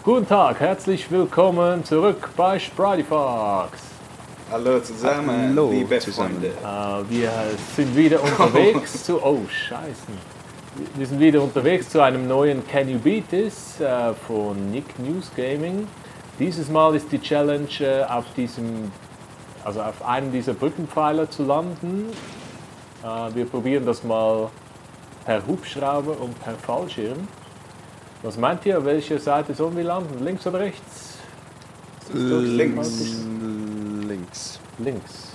Guten Tag, herzlich willkommen zurück bei Sprityfox. Hallo zusammen, Hallo liebe zusammen. Freunde. Wir sind wieder unterwegs zu... Oh, Scheiße. Wir sind wieder unterwegs zu einem neuen Can You Beat This von Nick News Gaming. Dieses Mal ist die Challenge auf einem dieser Brückenpfeiler zu landen. Wir probieren das mal per Hubschrauber und per Fallschirm. Was meint ihr, welche Seite sollen wir landen? Links oder rechts? Links. Links.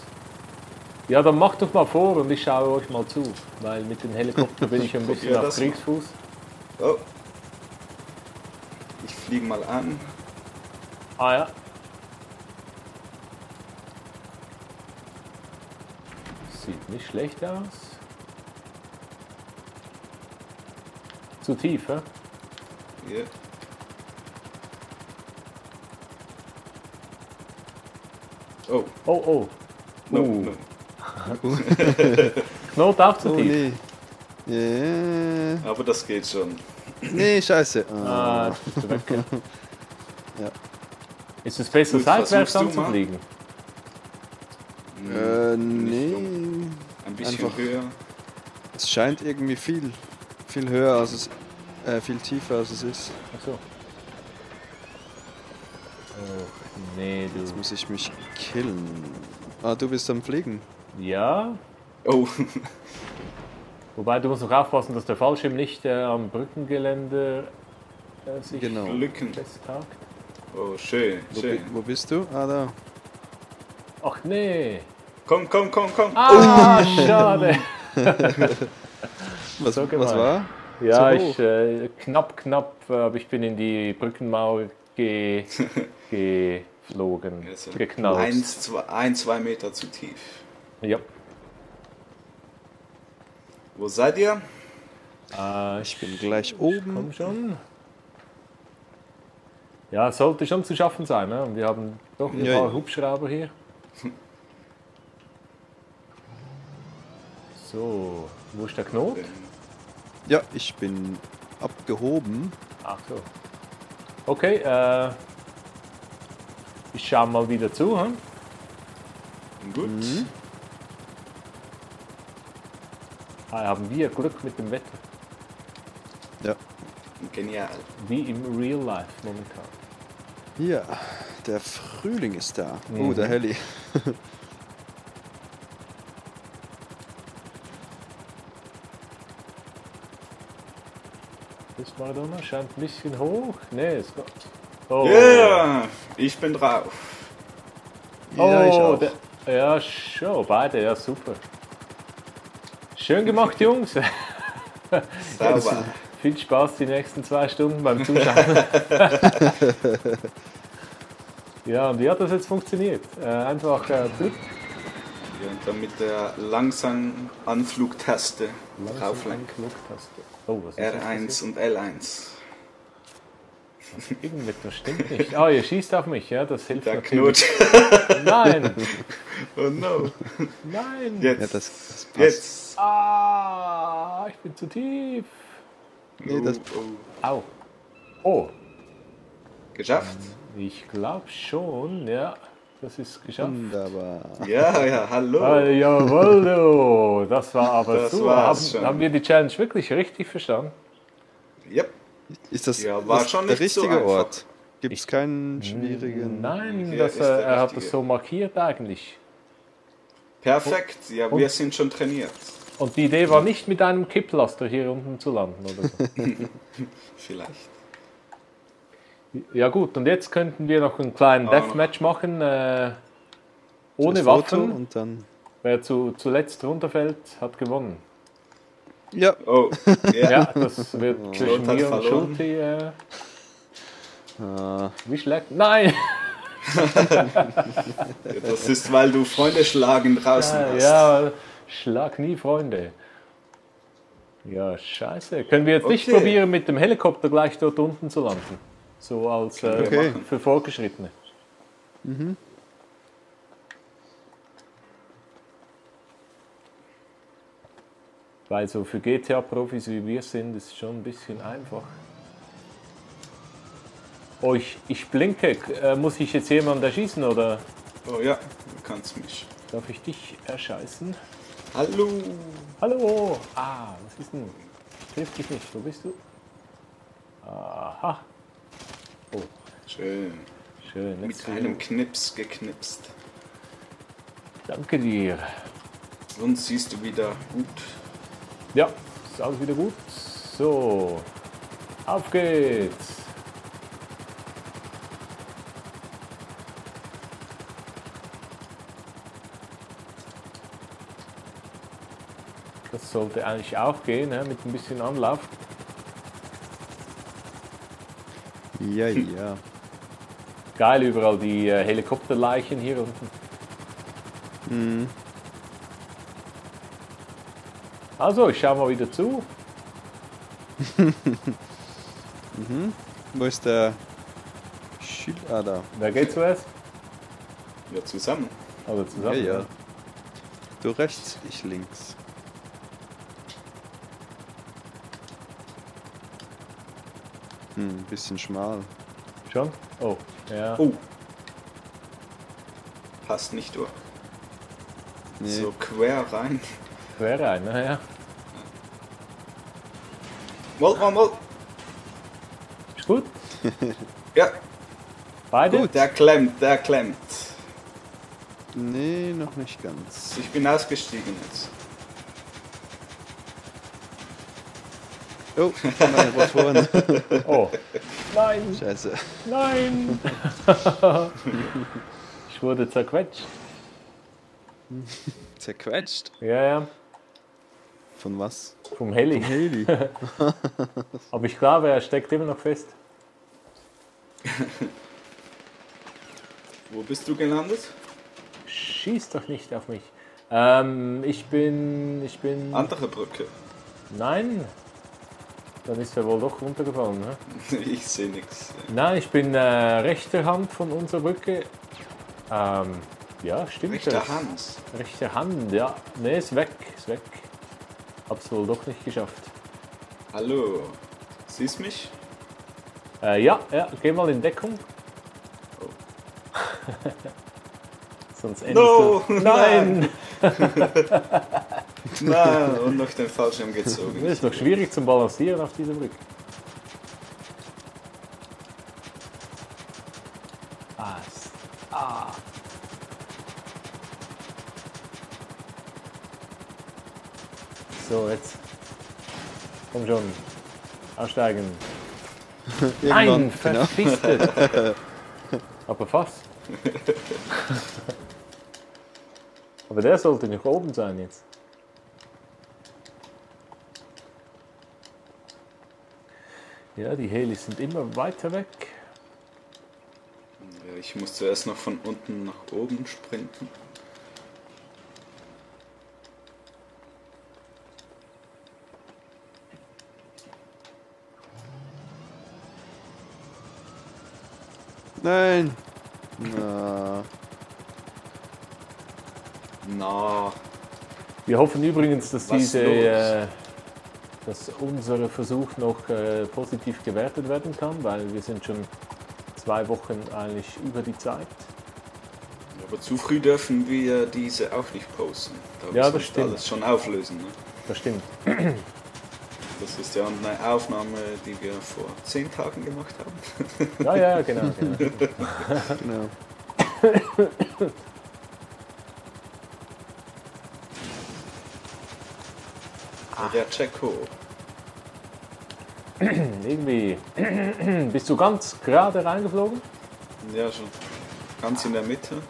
Ja, dann macht doch mal vor und ich schaue euch mal zu, weil mit dem Helikopter bin ich ein bisschen Ja, auf das Kriegsfuß. Oh. Ich fliege mal an. Ah ja. Sieht nicht schlecht aus. Zu tief, hä? Hier. Oh, Oh, oh. no, no. Knot auch zu Oh tief. nee. Aber das geht schon. Nee, scheiße. Ah, jetzt bist du weg. Ja. Ist es besser, Gut, seitwärts versuchst du mal? anzufliegen? Nee. Ein bisschen Einfach- höher. Es scheint irgendwie viel höher als es, viel tiefer als es ist. Ach so. Oh, nee, Jetzt du. muss ich mich killen. Ah, du bist am Fliegen. Ja, Oh, wobei du musst noch aufpassen, dass der Fallschirm nicht am Brückengelände sich Genau. Lücken. festhakt. Oh, schön, schön. Wo bist du? Ah, da. Ach nee. Komm. Ah, schade. Was, So gemein. was war? Ja, Zu hoch. ich knapp, aber ich bin in die Brückenmauer geflogen, Also geknallt. 1-2 Meter zu tief. Ja. Wo seid ihr? Ich bin gleich oben. Komm schon. Ja, sollte schon zu schaffen sein. Ne? Wir haben doch ein Ja, paar ja. Hubschrauber hier. So, wo ist der Knot? Ja, ich bin abgehoben. Ach so. Okay, ich schaue mal wieder zu. Hm? Gut. Haben wir Glück mit dem Wetter. Ja. Genial. Wie im Real Life momentan. Ja, der Frühling ist da. Oh, der Heli. Das Maradona scheint ein bisschen hoch. Nee, es geht. Oh, Yeah, ich bin drauf. Ja, ich auch. Ja, schon, beide, ja, super. Schön gemacht, Jungs. Sauber. Viel Spaß die nächsten 2 Stunden beim Zuschauen. Ja, und wie hat das jetzt funktioniert? Einfach Blick. Ja, und dann mit der langsamen Anflugtaste drauflenken. Anklicktaste. Oh, was ist das R1 passiert? und L1. Irgendetwas stimmt nicht. Ah, ihr schießt auf mich, ja, das hilft Der natürlich. Knut. Nein, Oh no. nein. Jetzt. Ja, das passt. Jetzt. Ah, ich bin zu tief. Nee, das Au. Oh, Geschafft? ich glaube schon, ja. Das ist geschafft. wunderbar. Ja, hallo. Jawohl, du. Das war aber Das so. war's schon. Haben wir die Challenge wirklich richtig verstanden? Yep. Ist das, Ja, war das schon der nicht so richtige einfach. Ort? Gibt es keinen schwierigen... Nein, Hier ist der er hat das Richtige. so markiert eigentlich. Perfekt. Ja, wir sind schon trainiert. Und die Idee war nicht mit einem Kipplaster hier unten zu landen oder so. Vielleicht. Ja gut, und jetzt könnten wir noch einen kleinen Deathmatch machen. Ohne das Foto Waffen. und dann... Wer zuletzt runterfällt, hat gewonnen. Ja. Oh, ja. Ja, das wird zwischen Schulter mir und verloren. Schulti. Ah, Wie schlägt? Nein! Das ist, weil du Freunde schlagen draußen hast. Ja, schlag nie Freunde. Ja, scheiße. Können wir jetzt nicht Okay. probieren, mit dem Helikopter gleich dort unten zu landen? So als wir Okay. machen. für Fortgeschrittene. Weil so für GTA-Profis wie wir sind, ist es schon ein bisschen einfach. Oh, ich blinke. Muss ich jetzt jemanden erschießen oder Oh ja, du kannst mich. darf ich dich erscheißen? Hallo! Hallo! Ah, was ist denn? Ich triff dich nicht. Wo bist du? Aha. Oh, Schön. schön. Mit Jetzt einem Knips geknipst. Danke dir. Und siehst du wieder gut. Ja, ist alles wieder gut. So, auf geht's. Das sollte eigentlich auch gehen, ne? Mit ein bisschen Anlauf. Ja, ja. Geil, überall die Helikopterleichen hier unten. Hm. Also, ich schau mal wieder zu. Wo ist der Schild? Ah, da. Wer geht zuerst? Ja, zusammen. Also Ja, zusammen. ja. Du rechts, ich links. Bisschen schmal. Schon? Oh, ja. Oh! Passt nicht durch. Nee. So quer rein. Quer rein, naja. Mal. Ist gut? Ja, Beide? Gut. der klemmt. Nee, noch nicht ganz. Ich bin ausgestiegen jetzt. Oh, nein, was vorne. Oh. Nein, Scheiße. nein. Ich wurde zerquetscht. Zerquetscht. Ja, ja, Von was? vom Heli. Heli. Aber ich glaube, er steckt immer noch fest. Wo bist du gelandet? Schieß doch nicht auf mich. Ich bin... Andere Brücke. Nein. Dann ist er wohl doch runtergefallen, ne? Ich sehe nichts. Nein, ich bin rechter Hand von unserer Brücke. Ja, stimmt. Rechter das. Hand. Rechte Hand, ja. Ne, ist weg, ist weg. Hab's wohl doch nicht geschafft. Hallo. Siehst mich? Ja, geh mal in Deckung. Sonst endest No, du... Nein! Nein, und noch den Fallschirm gezogen. Das ist doch schwierig zum Balancieren auf dieser Brücke. Ah. So, jetzt. Komm schon. Aussteigen. Nein, Irgendwann, genau. verfistet. Aber fast. Aber der sollte nicht oben sein jetzt. Ja, die Helis sind immer weiter weg. Ja, ich muss zuerst noch von unten nach oben sprinten. Nein. Na. Na, Wir hoffen übrigens, dass Was dass unser Versuch noch positiv gewertet werden kann, weil wir sind schon 2 Wochen eigentlich über die Zeit. aber zu früh dürfen wir diese auch nicht posten. Da Ja, müssen das wir stimmt. alles schon auflösen. Ne? Das stimmt. Das ist ja eine Aufnahme, die wir vor 10 Tagen gemacht haben. Ja, genau. Genau. Der Checo. Irgendwie bist du ganz gerade reingeflogen? Ja, schon. Ganz in der Mitte. Und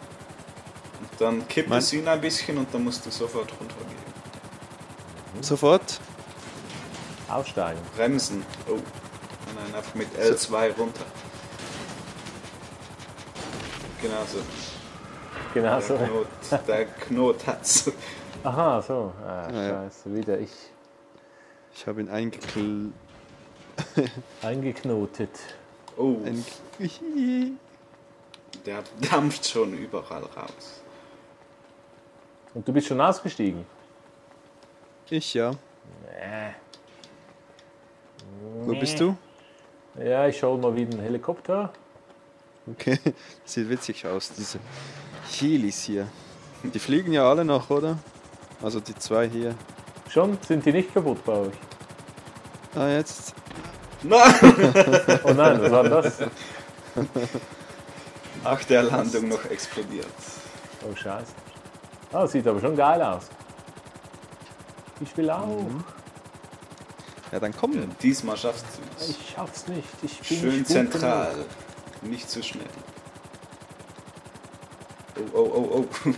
dann kippt Mein- es ihn ein bisschen und dann musst du sofort runtergehen. Sofort. Aussteigen. Bremsen. Oh. Nein, einfach mit L2 runter. Genau so. Genau so. Der Knot hat's. Aha, so. Ah, Ja. scheiße, wieder ich. Ich habe ihn Eingeknotet. Oh, ein der dampft schon überall raus. Und du bist schon ausgestiegen? Ich ja. Nee. Wo bist du? Ja, ich hole mal wieder einen Helikopter. Okay, sieht witzig aus, diese Helis hier. Die fliegen ja alle noch, oder? Also die zwei hier. Schon? Sind die nicht kaputt bei euch? Ah, jetzt. Nein! Oh nein, was war denn das? Nach der Landung noch explodiert. Oh scheiße. Ah, sieht aber schon geil aus. Ich will auch. Ja, dann komm. Ja, diesmal schaffst du es. Ich schaff's nicht. Ich bin Schön nicht gut zentral. genug. Nicht zu schnell. Oh, oh, oh, oh.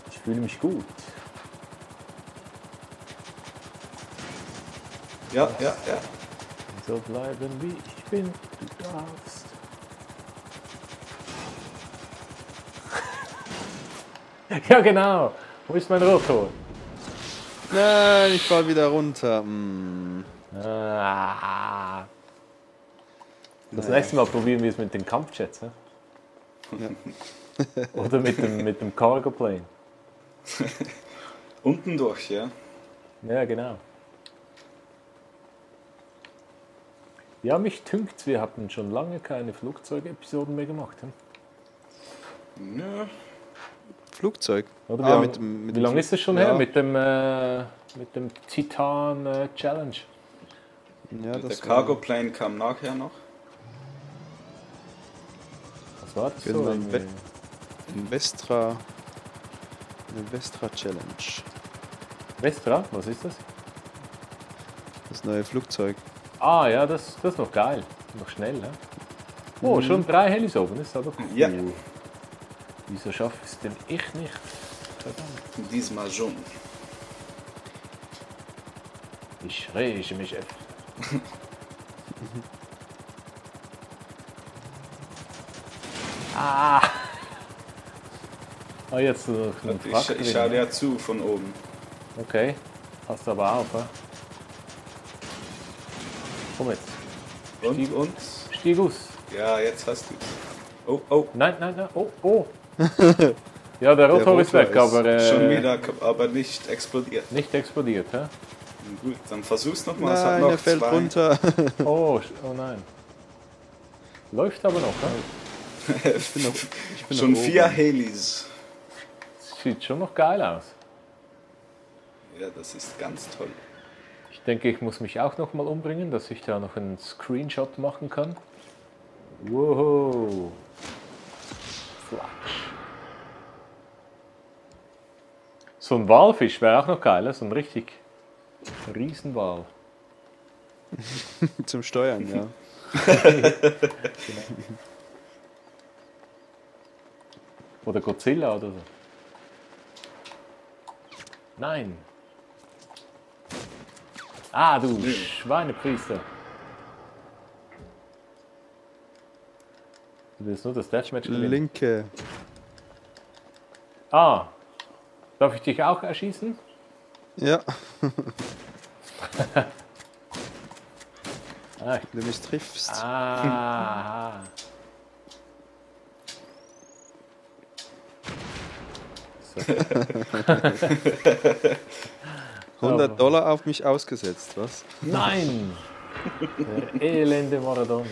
Ich fühle mich gut. Ja, ja, ja. So bleiben wie ich bin. Du darfst. Ja genau. Wo ist mein Rotor? Nein, ich fall wieder runter. Hm. Ah. Das nächste Mal probieren wir es mit den Kampfjets. He? Ja. Oder mit dem Cargo Plane. Unten durch, ja. Ja, genau. Ja, mich dünkt, wir hatten schon lange keine Flugzeugepisoden mehr gemacht. He? Ja. Flugzeug. Oder Ah, wie lange ist es schon ja. her mit dem Titan Challenge? Ja, Der das Cargo Plane kam nachher noch. Was war das Für so? den eine Vestra Challenge. Vestra? Was ist das? Das neue Flugzeug. Ah ja, das ist noch geil. Noch schnell, ne? Oh, schon 3 Helis oben, ist aber cool. Ja. Wieso schaffe ich es denn ich nicht? Verdammt. Diesmal schon. Ich rege mich auf. Ah! Oh, jetzt noch ein Frack Ich drin, schaue ne? dir zu von oben. Okay, passt aber auf, he? Komm jetzt, Und? stieg aus. Ja, jetzt hast du es. Oh, oh. Nein, nein, nein, oh, oh. Ja, der Rotor ist Rotor weg, ist aber Schon wieder, aber nicht explodiert. nicht explodiert, hä? Gut, dann versuch's nochmal. Es hat Nein, noch er fällt 2. runter. Oh, oh nein. Läuft aber noch, hä? Ich bin Schon noch 4 oben. Helis. Sieht schon noch geil aus. Ja, das ist ganz toll. Ich denke, ich muss mich auch noch mal umbringen, dass ich da noch einen Screenshot machen kann. Wow. Flatsch. So ein Walfisch wäre auch noch geil, so ein richtig Riesenwal. Zum Steuern, ja. Oder Godzilla oder so. Nein. Ah, du Schweinepriester. Du willst nur das Deathmatch gewinnen. Linke. Ah. Darf ich dich auch erschießen? Ja, Ah, wenn du mich triffst. ah. 100 Dollar auf mich ausgesetzt, was? Nein! Der elende Maradona.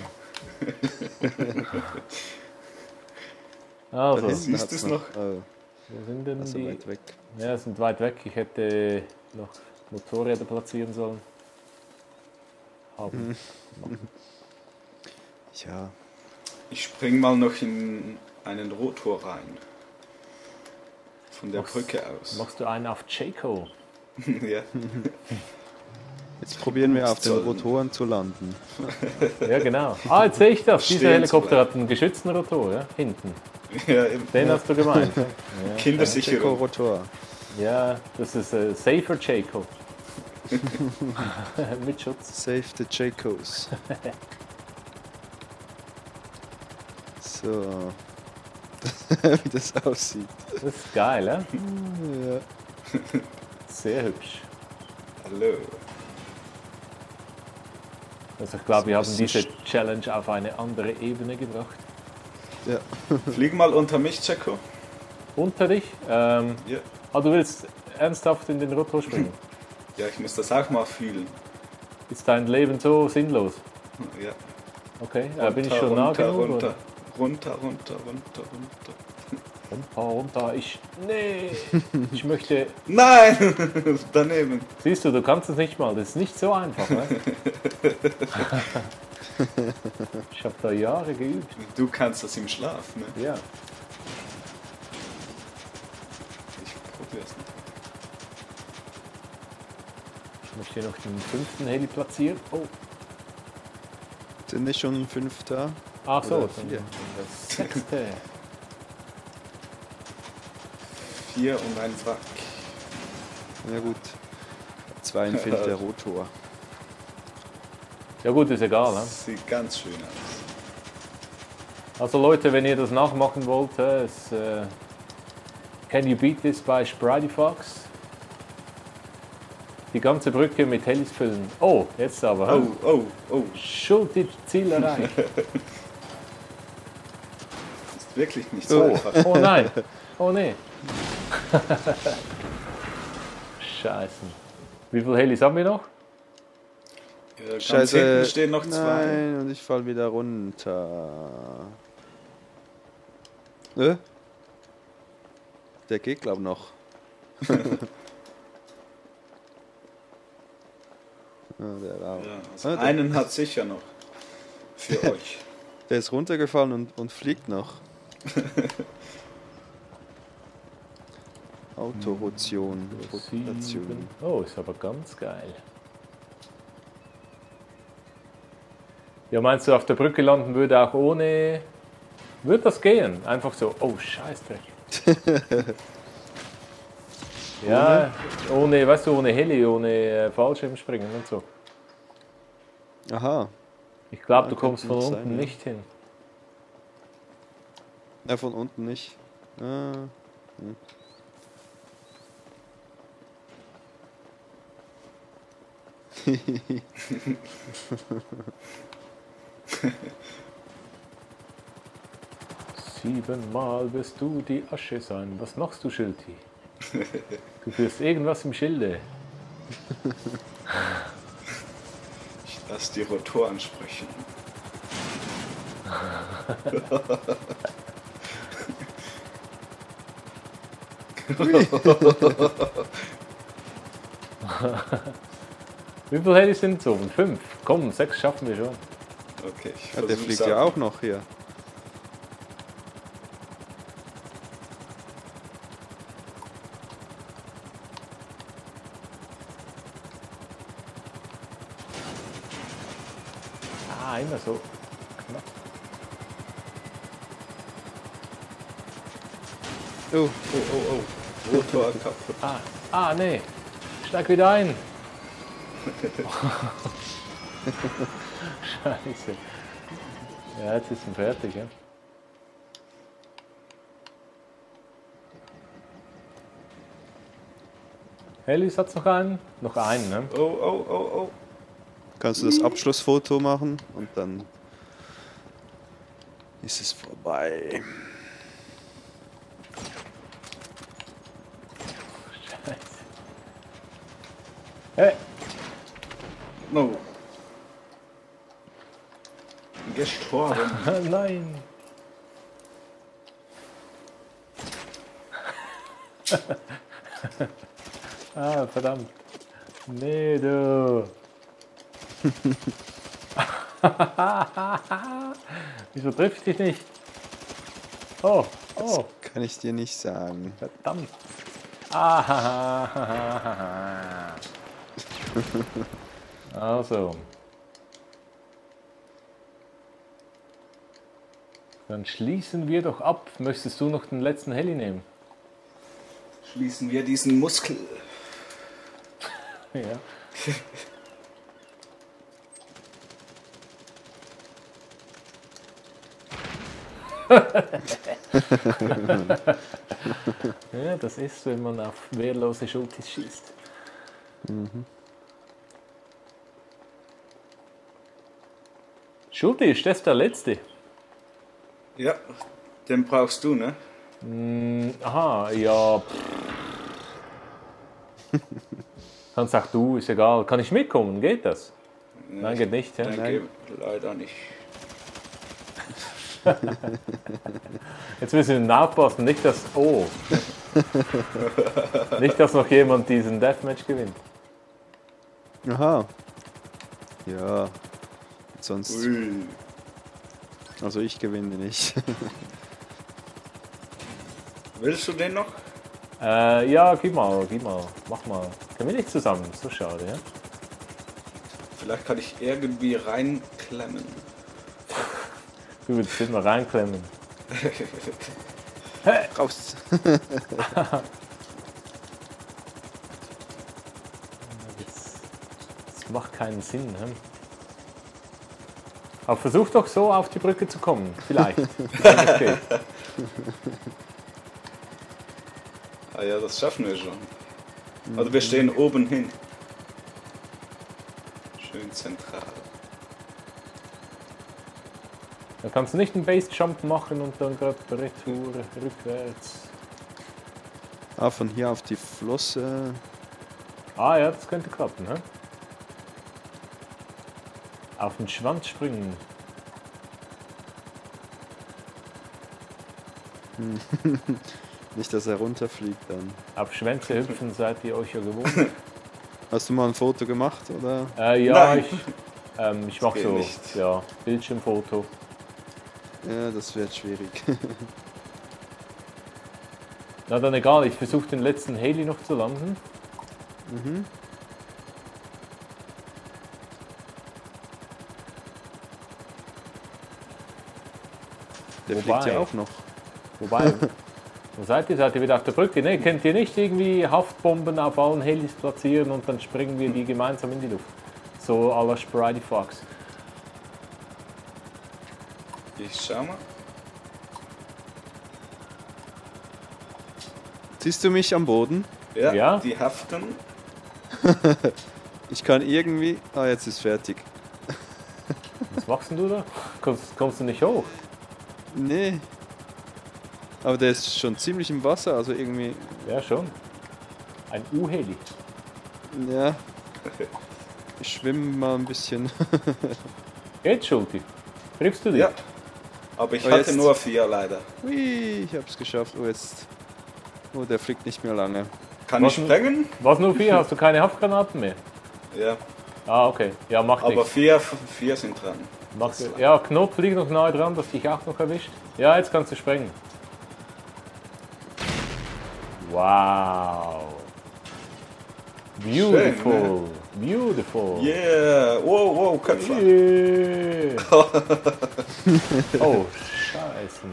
Da Also, hinten Siehst hat's du's noch? Oh, wo sind denn das ist die? weit weg. Ja, sind weit weg. Ich hätte noch Motorräder platzieren sollen. Haben. Ja, Ich spring mal noch in einen Rotor rein. Von der Machst- Brücke aus. Machst du einen auf Jayco? Ja. jetzt probieren wir auf den Sollen. Rotoren zu landen. Ja, genau. Ah, jetzt sehe ich das. Dieser Stehen zu Helikopter bleiben. hat einen geschützten Rotor, ja? Hinten. Ja, eben. Den hast du gemeint. Ja, Kindersicherung. Rotor. ja das ist Safer Jayco. Mit Schutz. Save the Jacos. So. Wie das aussieht. Das ist geil, ja? Ja. Sehr hübsch. Hallo. Also ich glaube, wir haben ist diese Challenge auf eine andere Ebene gebracht. Ja. Flieg mal unter mich, Checo. Unter dich? Ja. Ah, du willst ernsthaft in den Rotor springen? Ja, ich muss das auch mal fühlen. Ist dein Leben so sinnlos? Ja. Okay, bin ich schon nah genug? runter, Oder? runter. Runter. Nee. Ich möchte. Nein! Daneben. Siehst du kannst es nicht mal. Das ist nicht so einfach, ne? Ich habe da Jahre geübt. Du kannst das im Schlaf, ne? Ja. Ich probier's nicht. Ich möchte hier noch den 5. Heli platzieren. Oh. Sind nicht schon 5 da? Ach so, Oder dann 4. das 6. 4 und ein Wrack. Ja gut. 2 in der Rotor. Ja gut, ist egal. Ne? Sieht ganz schön aus. Also Leute, wenn ihr das nachmachen wollt, Can You Beat This bei Spridey Fox? Die ganze Brücke mit Helis füllen. Oh, jetzt aber. Oh. Schuldig Ziel erreicht. Ist wirklich nicht so einfach. Oh nein. Oh nee. Scheiße. Wie viele Helis haben wir noch? Ganz Scheiße. hinten stehen noch 2. Nein, und ich fall wieder runter. Der geht glaub noch. Der war auch. Ja, also einen hat sicher noch. Für euch. Der ist runtergefallen und fliegt noch. Autorotation. Rotation. Oh, ist aber ganz geil. Ja, meinst du, auf der Brücke landen würde auch ohne... Würde das gehen? Einfach so, oh, Scheißdreck. Ja, ohne, weißt du, ohne Heli, ohne Fallschirmspringen und so. Aha. Ich glaube, Ja, du kommst von könnte unten sein, ja. nicht hin. Ja, von unten nicht. Ah. Siebenmal wirst du die Asche sein. Was machst du, Schilti? Du führst irgendwas im Schilde. Ich lasse die Rotoren sprechen. Wie viele Helis sind so? 5. Komm, 6 schaffen wir schon. Okay, ich Ja, der versuch's fliegt ja auch noch hier. Ah, immer so. Knapp. Oh, Rotor kaputt. Nee. Steig wieder ein. Scheiße. Ja, jetzt ist er fertig, ja. Helis hat's noch einen? Noch einen, ne? Oh. kannst du das Abschlussfoto machen und dann ist es vorbei. Scheiße. Hey! No. Gestorben. Nein! Verdammt. Nee, du. Wieso trifft dich nicht? Oh. Kann ich dir nicht sagen. Verdammt. Also. Dann schließen wir doch ab. Möchtest du noch den letzten Heli nehmen? Schließen wir diesen Muskel. Ja. Ja, das ist, wenn man auf wehrlose Schultis schießt. Schulti, ist das der letzte? Ja, den brauchst du, ne? Aha, ja. Kannst auch du, ist egal. Kann ich mitkommen? Geht das? Nein, geht nicht. Ja? Nein, geht leider nicht. Jetzt müssen wir aufpassen, nicht dass. Oh! Nicht, dass noch jemand diesen Deathmatch gewinnt. Aha. Ja. Sonst. Ui. Also ich gewinne nicht. Willst du den noch? Ja, gib mal. Mach mal. Können wir nicht zusammen? So schade, ja? Vielleicht kann ich irgendwie reinklemmen. Du willst jetzt mal reinklemmen. Raus. Das macht keinen Sinn. He? Aber versuch doch so auf die Brücke zu kommen. Vielleicht. Wenn es geht. Ah ja, das schaffen wir schon. Also wir stehen oben hin. Schön zentral. Da kannst du nicht einen Base-Jump machen und dann gerade retour, rückwärts. Ah, von hier auf die Flosse. Ah ja, das könnte klappen, hä? Auf den Schwanz springen. Nicht, dass er runterfliegt dann. Auf Schwänze hüpfen seid ihr euch ja gewohnt. Hast du mal ein Foto gemacht, oder? Ja, Nein. ich mache geht so nicht. ja, Bildschirmfoto. Ja, das wird schwierig. Na dann egal, ich versuche den letzten Heli noch zu landen. Mhm. Der fliegt Wobei- ja auch noch. Wobei, wo seid ihr? Seid ihr wieder auf der Brücke? Ne, könnt ihr nicht irgendwie Haftbomben auf allen Helis platzieren und dann springen wir die gemeinsam in die Luft? So à la Sprite Fox. Ich schau mal. Siehst du mich am Boden? Ja, Ja? die haften. Ich kann irgendwie... Ah, jetzt ist fertig. Was machst denn du da? Kommst du nicht hoch? Nee. Aber der ist schon ziemlich im Wasser, also irgendwie... Ja, schon. Ein U-Heli. Ja. Ich schwimme mal ein bisschen. Geht, Schulti? Triffst du dich? Ja. Aber ich Oh, hatte jetzt. nur 4 leider. Hui, ich hab's geschafft. Oh, jetzt... Oh, der fliegt nicht mehr lange. Kann ich Was- sprengen? Was nur 4? Hast du keine Haftgranaten mehr? Ja. Ah, okay. Ja, mach Aber nichts. 4 sind dran. Mach, ja, Knopf liegt noch nahe dran, dass dich auch noch erwischt. Ja, jetzt kannst du sprengen. Wow. Beautiful. Beautiful. Yeah. Wow, wow, Köpfer. Yeah. Oh, Scheiße.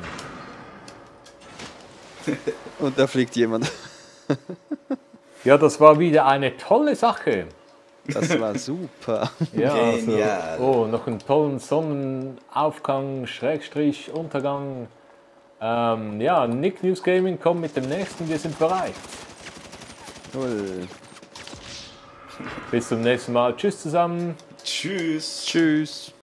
Und da fliegt jemand. Ja, das war wieder eine tolle Sache. Das war super. Ja, Genial. also, oh, noch einen tollen Sonnenaufgang, Schrägstrich, Untergang. Ja, Nick News Gaming kommt mit dem nächsten, wir sind bereit. Toll. Bis zum nächsten Mal. Tschüss zusammen. Tschüss. Tschüss.